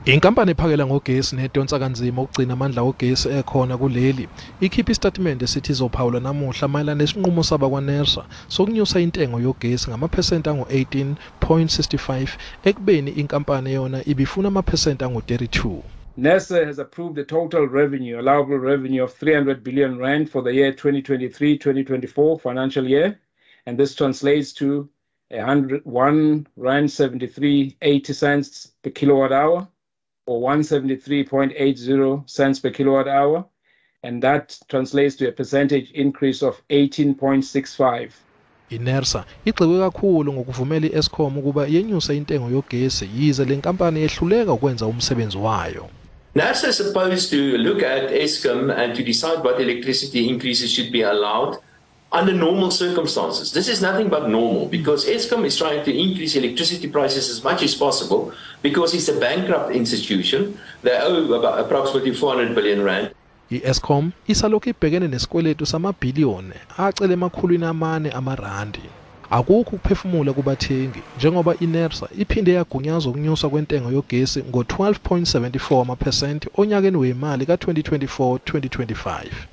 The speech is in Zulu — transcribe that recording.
Inkampani ephakela ngogesi nedonsa kanzima ukugcina amandla ogesi ekhona kuleli ikhiphe isitatimende esithi izophawula namuhla mayelana nesinqumo sabakwa-NERSA sokunyusa intengo yogesi ngamaphesenti angu-18.65 ekubeni inkampani yona ibifuna amaphesenti angu-32. NERSA has approved a total revenue, allowable revenue of 300 billion rand for the year 2023-2024 financial year, and this translates to 101 rand 73.80 cents per kilowatt hour, or 173.80 cents per kilowatt hour, and that translates to a percentage increase of 18.65. INERSA igxekwe kakhulu ngokuvumela i-Eskom ukuba yenyuse intengo yogesi yize le nkampani yehluleka ukwenza umsebenzi wayo. NERSA is supposed to look at Eskom and to decide what electricity increases should be allowed under normal circumstances. This is nothing but normal because Eskom is trying to increase electricity prices as much as possible because it's a bankrupt institution. They owe about approximately 400 billion rand. I-Eskom isalokhu ibhekene nesikweletu samabhiliyoni acela emakhulwini amane amarandi. Akukho ukuphefumula kubathengi njengoba iNERSA iphinde yagunyaza ukunyuswa kwentengo yogesi ngo-12.74 amaphesenti onyakeni wemali ka-2024-2025.